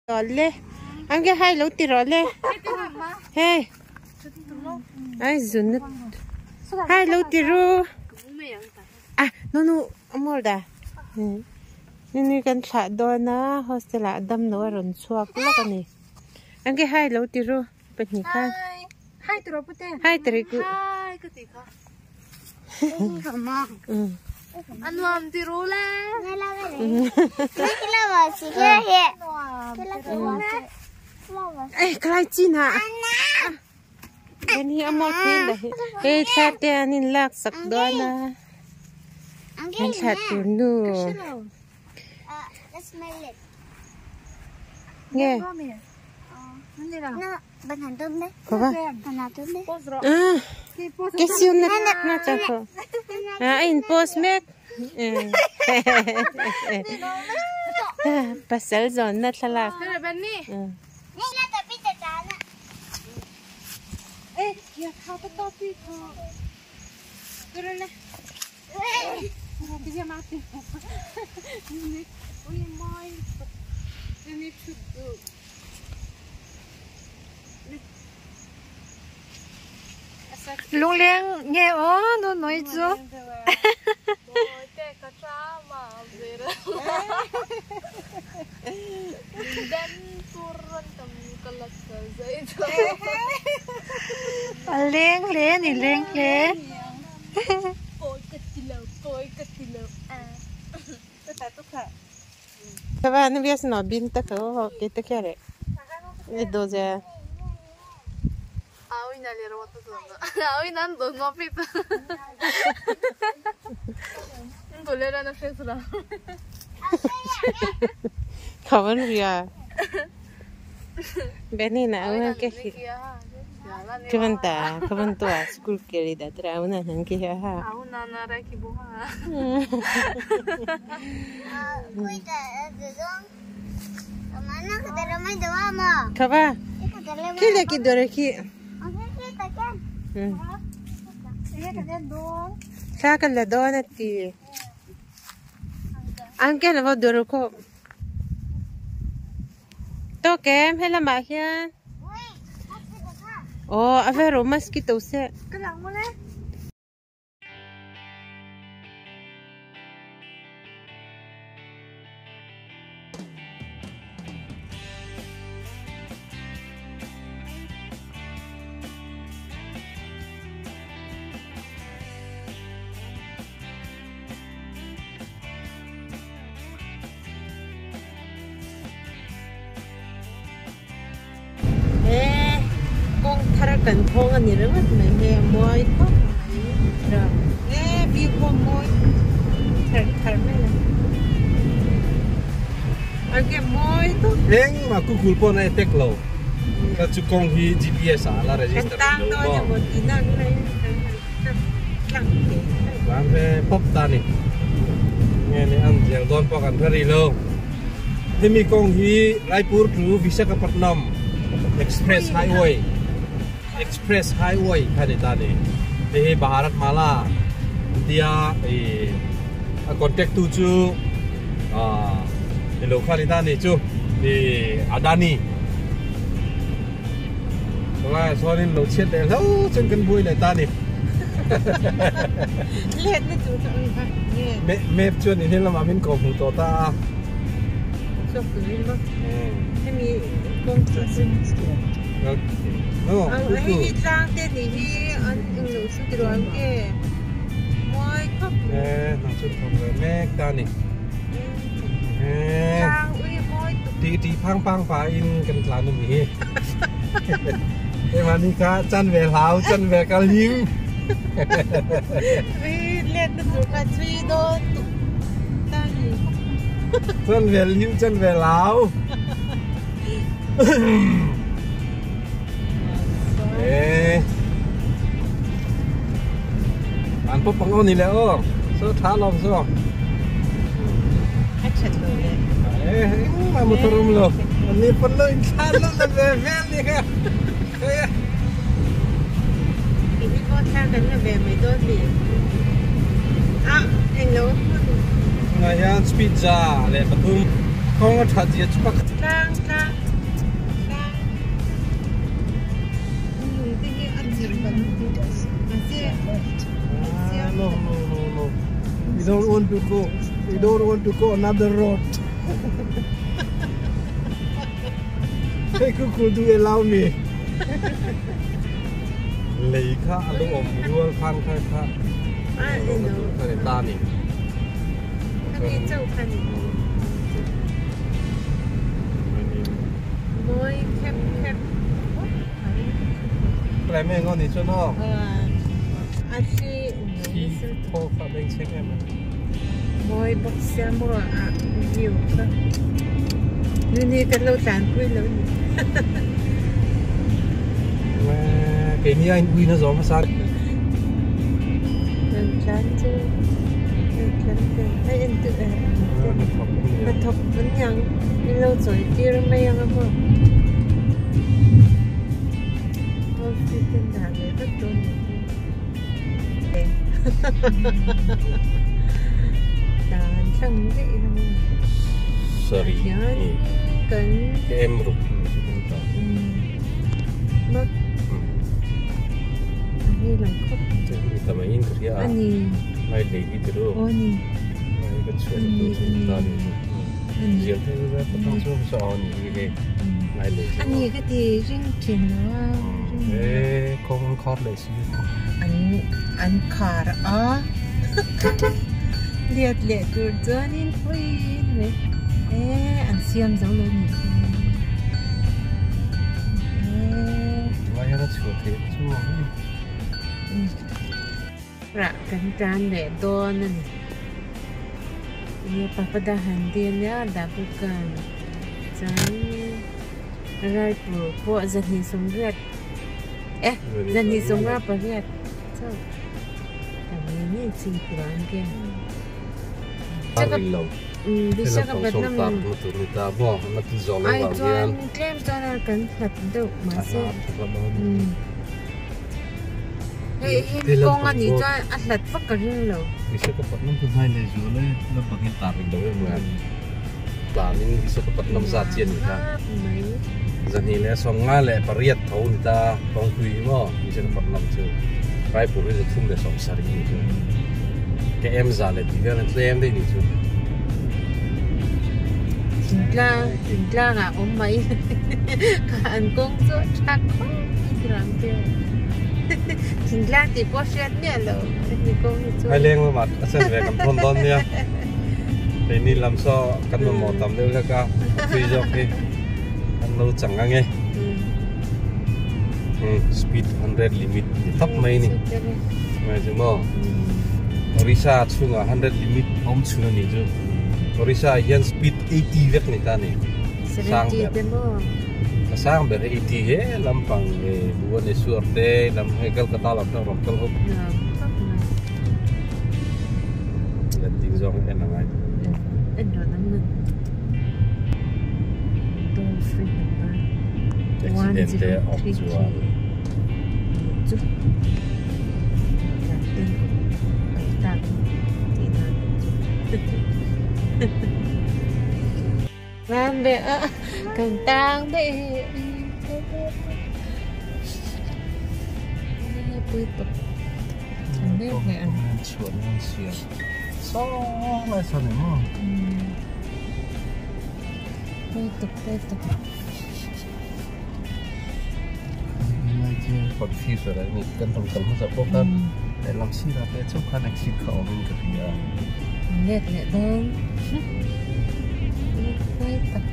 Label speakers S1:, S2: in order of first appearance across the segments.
S1: Le ang ke hai lo ti rawh le hei ai zun na hai lo ti ru ah no no amol da ni ni kan thlah dawn a hostel ah dam lo a rawn chhuak lawk a ni ang ke hai lo ti ru pahnih khan
S2: hai ti rawh pute
S1: hai ti ri ku
S2: hai ka ti kha Anuam ti ru le.
S1: Ê, cái chi nè. Cái này âm thiên đấy. Ê, thà te anh lạc sắc đó na. Anh thà tu nu. Nghe. Có ba. À. Cái siêu nè nè chắc không. À, in post mek. Pasal zon na thalak. Ê, kìa khao to to pi kho. Rồi nè. Cái gì mà ti. Ôi mai. Ni chut du.
S2: Lungleng nghe ó nó nói chú. Leng lê nè leng lê.
S1: Các bạn biết nó bin ta có cái ta kia đấy. Cái đồ gì? Kawan ria. Beni na awan ke hi. Kawan ta, kawan tua school ke li da tra awan han ke ha. Kawa. Ki le ki dore ki. Thla kan la dawn a ti. An ke lova dawr khawp. To kem he lamah hian. Aw a vero mosquito se. Kan thong ani ringat mai he mawi khawp mai ra e view pawh mawi thar thar mai la a ke mawi tawp
S3: Eng mah Google pawh na attack lo ka chu kawng hi GPS ah la register
S1: rih lo maw
S3: Tlang ve pawp ta ni nge ni an ziang dawn pawh kan hre rih lo hemi kawng hi Raipur to Visakhapatnam Express Highway Express Highway kha ni ta ni hei hi Bharat Mala India ih a contact tu chu ah ilo kha ni ta ni chu ih Adani tungai chuanin lo chhiat leh hlo chuan kan buai leh ta ni map chuan in helamah min kawh hmuh tawh ta a. Ti phang phang pa in kan tlan a ni hi. Keimah nih kha can ve hlau can ve ka lim. Can ve lim can ve lau. An pop pang ni le o. So tha lom so.
S1: A that lo le.
S3: Eh, engmah motor um lo. An ni pon lo in thlan lo le ve vel ni kha.
S1: Ini pawh thla kan la ve mai dawn mi. Ah, englo a hmun.
S3: Tunah hian speed za leh pathum. Kawng a that zia chu pakhat.
S1: Tlang tlang tlang lung te hi a chirh kan mahse
S3: Ah, no, no, no, no. We don't want to go. We don't want to go another road. Hey, Google, do you allow me? Lei kha a lo awm rual khan kha kha.
S1: Ah, eno.
S3: Kha ni ta ni.
S1: Khami chauh kha ni. Mawi khep khep khawp mai.
S3: Tlai mai angaw ni chuan aw.
S1: A thli um lo nasa.
S3: Thli thaw kha beng chheng em a.
S1: Mawi bawk sia maw a view kha. Nuni kan lo tlanpui lo ni.
S3: Keini a in ui na zawm hmasa.
S1: Kan tlan chu kan tlan ve a en tu eh hnathawk an niang min lo chawi tir mai ang a maw. Coffee te an dah leh vek dawn ni hi. Tlan thlang daih ila maw.
S3: Sorry.
S1: Hian kan
S3: Ka em ruk
S1: mak a hei lang khawp.
S3: Chu hi ta mai in ka hria a.
S1: A ni.
S3: Mai lei hi tiru.
S1: Aw ni.
S3: Mai kan chhuah na tur chu ta ni. Zial thei la ka tang chu sa aw ni hi hei. Mai lei chu.
S1: A ni ka ti ring thin lo a.
S3: E kawng an khar leh si.
S1: An an khar a. Liat leh tur chuanin pui mai. E an siam zo lo ni. E.
S3: Tunah hian a chhuah theih chu.
S1: Rah kan tan leh dawn a ni. Enge papada han dil nia Dabukan chuan Raipur pawh zahnih sawmriat eh zahnih sawmnga pariat chauh kan ni ngei chin tur ang ke. Visakhapatnam ai chuan tlem chuan a kan hlat deuh mahse hei hi kawng a nih chuan a hlat vak ka ring lo.
S3: Visakhapatnam chu hnai leh zual e lampang hian tar ring lo em em tlanin Visakhapatnam zat chi a ni kha zahnih leh sawmnga leh pariat tho a ni ta kawngpui hi maw Visakhapatnam chu Raipur hi zathum leh sawmsarih a ni chu. Ka em za leh tih vel an tlem daih nih chu.
S1: Thingtlang thingtlang ah awm mai ka an kawng chu a tha khawp mai tirah ang che thingtlang tih pawh hriat miah lo hemi kawng hi chu.
S3: Phaileng lamah a sen ve kan thawn dawn nia. Keini lam saw kan mamawh tam deuh hlek a thui zawk hi an lo chang ang e. Speed 100 limit ni tawp mai ni. Mai chu maw. Orissa chhungah 100 limit awm chhun a nih chu. Orissa ah hian speed 80 vek ni ta ni. Sang ber. A sang ber hi 80 he lampang e Bhubaneswar te lam hei Kolkata lam te rawn kal ho. Landing zawng en a ngai.
S1: En rawn an nun. Toll free number
S3: Accident te awm chuan.
S1: Chu Ram ve a kan tang daih hi pui tawp an nek leh ang.
S3: Chhuah nan siam saw lai sawn eng maw.
S1: Pui tawp pui tawp.
S3: Confuse a ni kan rawn kal hmasa pawh khan lehlam sirah te chauh khan exit kha awm in ka hria.
S1: Let leh dawn pui tak.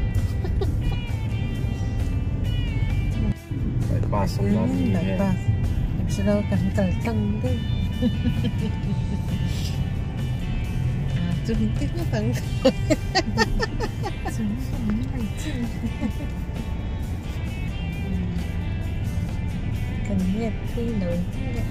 S3: Bypass an la ni he.
S1: Bypass. Silo kan kal tlang daih. Chu min ti ngawt ang. Kan nep thui lo hle.